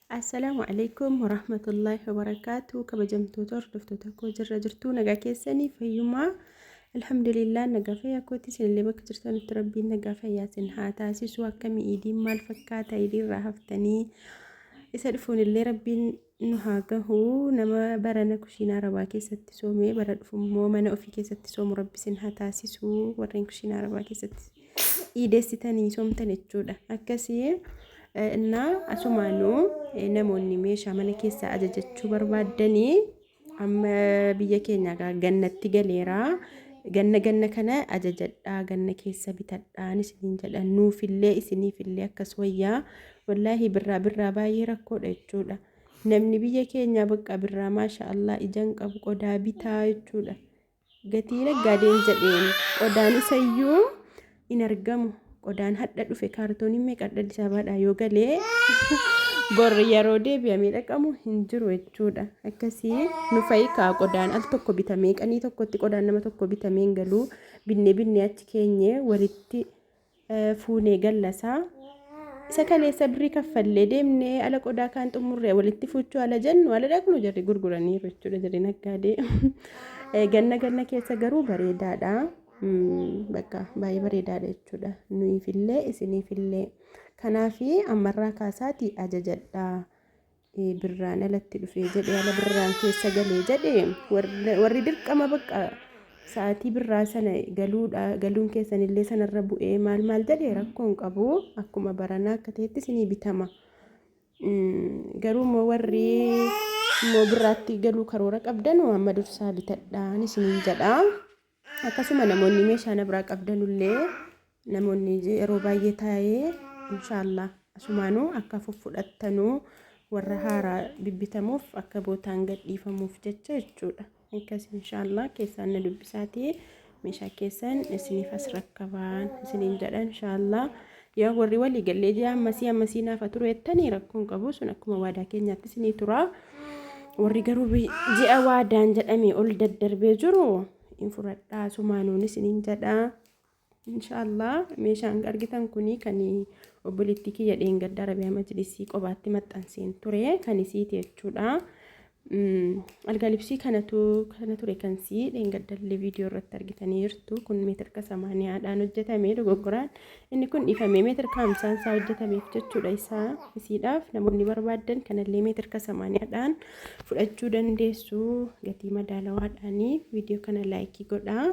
Assalaamu alaikum warahmatullaahi wabarakaatu. Kabajamtoota hordoftoota koo, jirra jirtuu? Nagaa keessanii? Fayyumaa? Alhamdulillah, nagaa fayyaa kooti. Isinillee bakka jirtanitti rabbiin nagaa fayyaa isin haa taasisu. Akkamii iidiin? Maal fakkaata? Iidiirraa haftanii isa dhufuunillee rabbiin nu haa gahu. Nama barana kushiinaa arabaa keessatti soomee bara dhufu immoo mana ofii keessatti soomu rabbi isin haa taasisu. Warreen kushiinaa arabaa keessatti iideessitanii soomtan jechuudha. Akkasii innaa asumaanuu namoonni meeshaa mana keessaa ajajachuu barbaaddanii, amma biyya keenya gannatti galeera. Ganna ganna kana ajajadhaa, ganna keessa bitadhaan isiniin jedha. Nuufillee isiniifillee akkas wayyaa. Wallaahi birraa birraa baay'ee rakkoodha jechuudha. Namni biyya keenyaa bakka birraa, maasha Allah, ijaan qabu qodaa bitaa jechuudha. Gatii naggaadeen jedheen qodaan isayyuu hin argamu. Qodaan hadha dhufe kaartooniin meeqa hadha Addis Ababaadhaa yoo galee, bor yeroo deebi'amee dhaqamu hin jiru jechuudha. Akkasii nu fayikaa qodaan al tokko bitamee qanii tokkotti qodaan nama tokko bitamee hin galuu, binnee binnee achi keenyee walitti fuunee gallasaa. Isa kaleessa birrii kaffallee deemnee ala qodaa kaan xumurree walitti fuuchuu ala jennu ala dhaqnu jarri gurguraniiru jechuudha, jarri naggaadee. Ganna ganna keessa garuu bareedaadha. Bakka baay'ee bareedaadha jechuudha. Nuyiifillee isiniifillee. Kanaafi ammarraa kaasaatii ajajadhaa. Birraan alatti dhufee jedhee ala birraan keessa galee jedhee, warri dirqama bakka sa'aatii birraa sana galuudha, galuun keessanillee sanarra bu'ee maal maal jedhee rakkoon qabu, akkuma baranaa akka ta'etti isinii bitama. Garuu immoo warri immoo birraatti galuu karoora qabdan amma dursaa bitadhaan isiniin jedha. Akkasuma namoonni meeshaa na biraa qabdanullee, namoonni yeroo baay'ee taa'ee, inshaallah asumaanuu akka fudhattanuu warra haaraa bibbitamuuf akka bootaan gadhiifamuuf jecha jechuudha. Akkas inshaallah keessaan na dubbisaatii meeshaa keessan isiniif as rakkabaan isiniin jedha inshaallah. Yaa warri walii gallee ji'a ammasii ammasii naafa turu jettanii, rakkoon qabu, sun akkuma waadaa keenyaatti isinii tura. Warri garuu ji'a waadaan jedhamee ol daddarbee jiru hin fudhadhaa sumaanuun isiniin jedha. Inshaallah meeshaan argitan kuni kan obboleettii kiyya dheengadda Arabiyaa Majlisii qobaatti maxxanseen ture kan isiiti jechuudha. Algaa libsii kanatu kana ture kan sii dheengaddallee viidiyoo irratti argitanii jirtu. Kun meetirka samaaniyaadhaan hojjetame, dogoggoraan inni kun dhiifamee meetirka hamsaan isaa hojjetameef jechuudha. Isaa isiidhaaf namoonni barbaaddan kanallee meetirka samaaniyaadhaan fudhachuu dandeessu gatii madaalawaadhaanii. Viidiyoo kana laayikii godhaa.